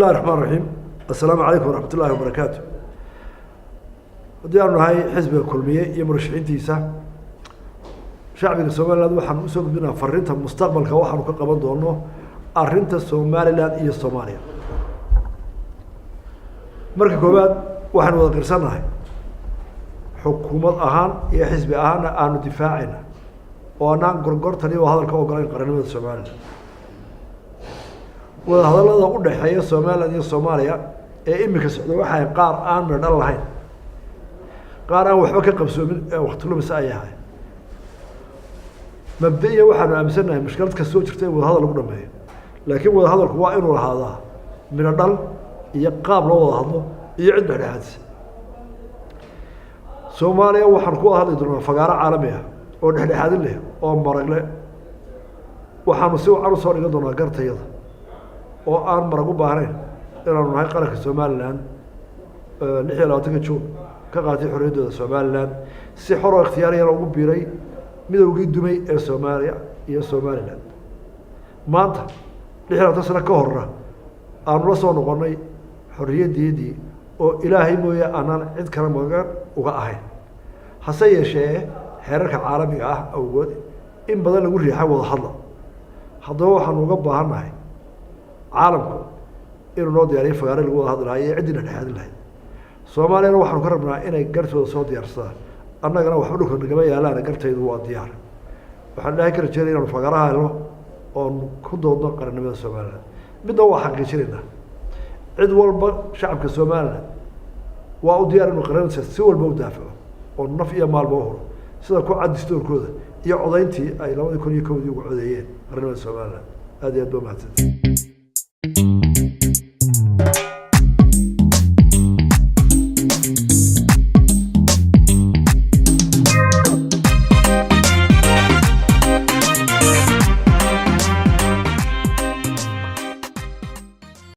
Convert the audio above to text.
Bismi illahi raxmaan raxiim. Assalaamu calaykum waraxmat ullahi wabarakaatu. Haddii aanu nahay xisbiga Kulmiye iyo murashaxiintiisa, shacbiga Somaliland waxaanu usoo gudbinaa fariinta mustaqbalka waxaanu ka qaban doono arrinta Somaliland iyo Soomaaliya. Marka koowaad, waxaanu wada qirsannahay xukuumad ahaan iyo xisbi ahaanna aanu difaacayna oo anaan gorgortan iyo hadalka ogolayn qarannimada Somaliland. Wadahadallada u dhexeeya Somaliland iyo Soomaaliya ee imika socda waxay qaar aan midho lahayn, qaar aan waxba ka qabsoomin ee wakti lumis ay ahay. Mabda-iya waxaanu aaminsannahay mushkilad kastoo jirta in wadahadal lagu dhameeyo, laakiin wadahadalku waa inuu lahaadaa midho dhal iyo qaab loo wada hadlo iyo cid dhexdhexaadisa. Soomaaliya waxaanu ku wada hadli doonaa fagaaro caalami ah oo dhexdhexaadin leh oo maragle. Waxaanu si wacan usoo dhigan doonaa gartayada oo aan marag u baahnayn inaanu nahay qaranka Somaliland 26-ka Juun ka qaatay xorriyaddooda Somaliland, si xor oo ikhtiyaariyana ugu biiray midowgii dumay ee Soomaaliya iyo Somaliland. Maanta 26 sano ka horna aanu la soo noqonnay xorriyaddeedii oo Ilaahay mooye aanaan cid kale magan uga ahayn. Hase yeeshee, xeerarka caalamiga ah awgood in badan lagu riixay wada hadla. Haddaba waxaanu uga baahan nahay caalamku inuu noo diyaariyo fagaare lagu wada hadli lahaa iyo ciddii dhexdhexaadin lahayd. Soomaaliyana waxaanu ka rabnaa inay gartooda soo diyaarsadaan. Annagana waxba dhulka nagama yaalaan, gartaydu waa diyaar. Waxaan Ilaahay ka rajeynaya inaanu fagaaraha helno oonu ku doodno qarannimada Somaliland. Midna waa xaqiijinaynaa: cid walba, shacabka Somaliland waa u diyaar inuu qarannimadiisa si walba u daafaco oo naf iyo maalba u huro, sida ku cad distoorkooda iyo codayntii ay 2001-dii ugu codeeyeen qarannimada Somaliland. Aad iyo aad ba mahadsanti.